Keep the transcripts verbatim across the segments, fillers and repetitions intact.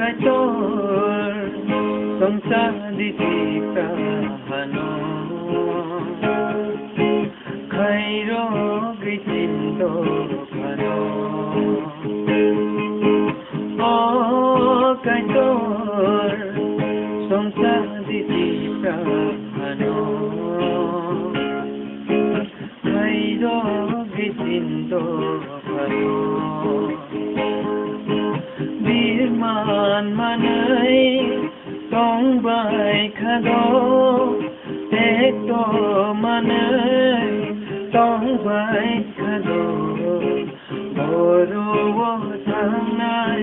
Kaitor, songcha di tipra hano, khairogwi tindok hano. O Kaitor, songcha di tipra hano, khairogwi tindok hano. Birman manwi tongbai khado, tekto manwi tongbai khado. Boro o thangnai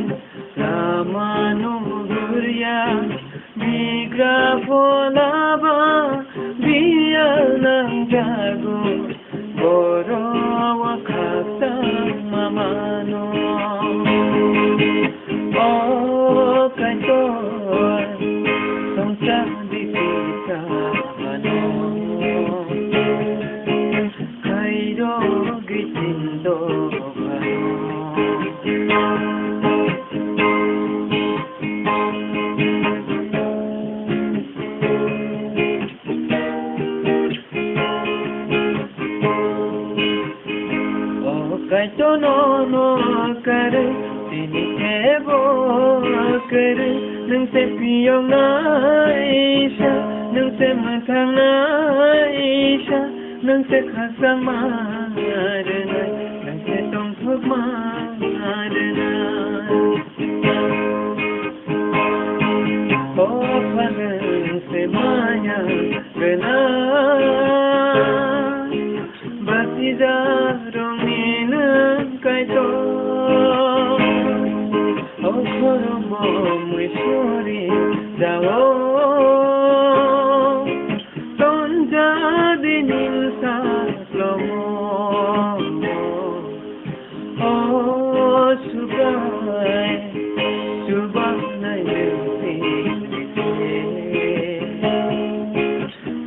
lama nugurya, bigra pholaba biyal nangjago. Boro o khakchang mamano. O Kaitor, songcha di tipra hano, khairogwi tindok hano. O Kaitor, nono kwrwi tini teibo kwrwi, nwng se phiyoknaisa, nwng se mwthangnaisa, nwng se khakchangma rwnai, nwng se tongthokma rwnai. O Pha, nwng se maya gwnang, basijakrokni nwng Kaitor. O khorokbo muisuri jao, tonjadi nwng saklomo. O Subraiyung, chubanai nwng sini se,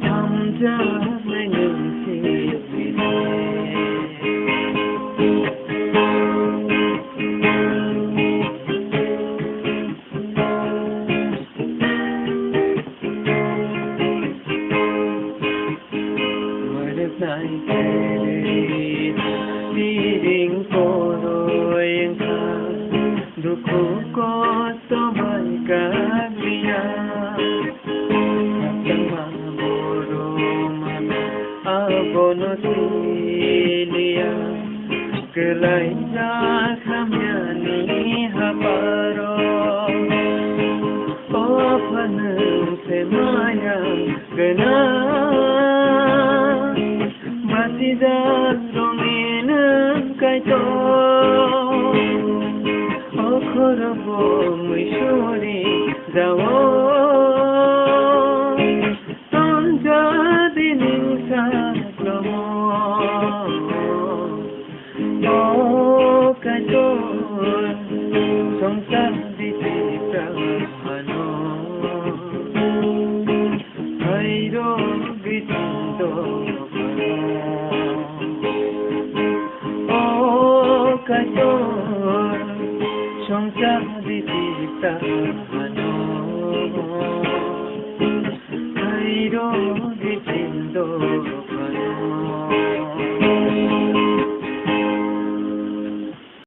hamjaknai nwng sini se. Mwrwknai kwrwi siring kwrwi wngkha, dukhu kosto bai kagwiya. Khakchangma borok mano abono siliya. Kwlaijak hamyani haparo, o Pha nwng se maya gwnang, basijakrokni nwng Kaitor. O khorokbo muisuri jao, tonjadi nwng saklomo. O Kaitor, songcha di tipra hano, khairogwi tindok hano. O Kaitor, songcha di tipra hano, khairogwi tindok hano.